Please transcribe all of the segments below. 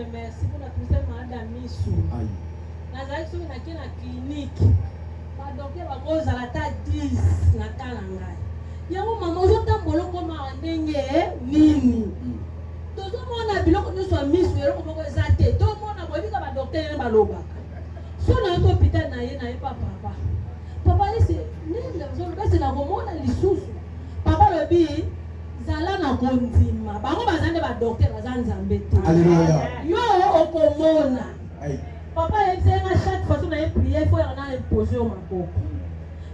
Nzambe merci mpona tuse malade ya misu. Nazalaki soki nake na clinique, badokter bakozala ata 10 na ka na ngai. Yango mama ozotambola okomaka ndenge nini? Tozomona biloko nyonso ya misu, eloko moko eza te. Tomona boyebika badokter ndenge balobaka. So nayoki hôpital na ye, naye pa papa. Papa lisi nini ozoloba ese nakomona lisusu. Papa alobi zala na kondima. Bango baza nde badokter, baza Nzambe te. Alléluia. Yo okomona. Aïe. Papa ayebisa ye nga chaque fois so na ye prière faut yaka na impose yo maboko.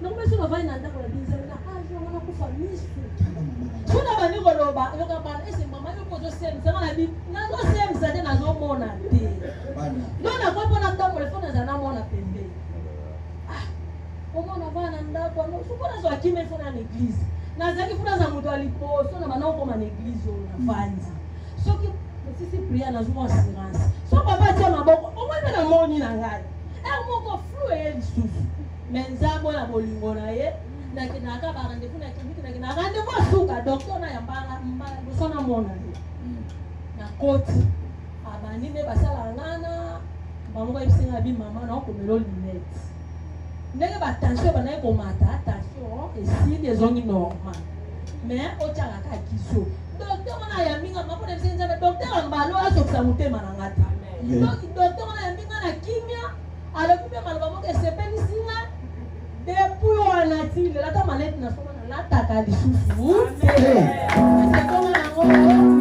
Donc biso navandi na ndako na binzambe na age yango nakufa misu. So na bandi koloba yoka bana ese mama yo mpo ozosemisa nga na bi nazosemisa te, nazomona te. Bana. Donc nakoki mpo natambola fo nazala namona pembeni. Ah, omona bana na ndako yango soki nazwa kimia fo na na église. Nazalaki fo naza moto ya liboso na banda kokoma na église oyo navandi. Soki osisi prière, nazwa assurance. So papa atia maboko, omoi mpe namoni na ngai ere moko flou eye lisusu. Me Nzambe oyo na bolingo na ye, nakendaka ba rendez-vous na clinique, nakendaka rendez-vous asuka docteur na yambanga mbala liboso namona ye. Nakoti, abandi nde basalaka ngana bango, bayebisi nga bi mama naokomela lunette ndenge batension ebandaki komata, tension esili, ezongi normal, mais otiaka kaka kiso. Docteur wana ayambi nga mpo na biso Nzambe, docteur ya mbalo azokisa motema na nga te. Donc docteur wana ayambi nga na kimia, alobi mpe maloba moko esepelisi nga. Depuis wana ti lelo, ata manete na soma nalataka lisusu te. Esekoma yango.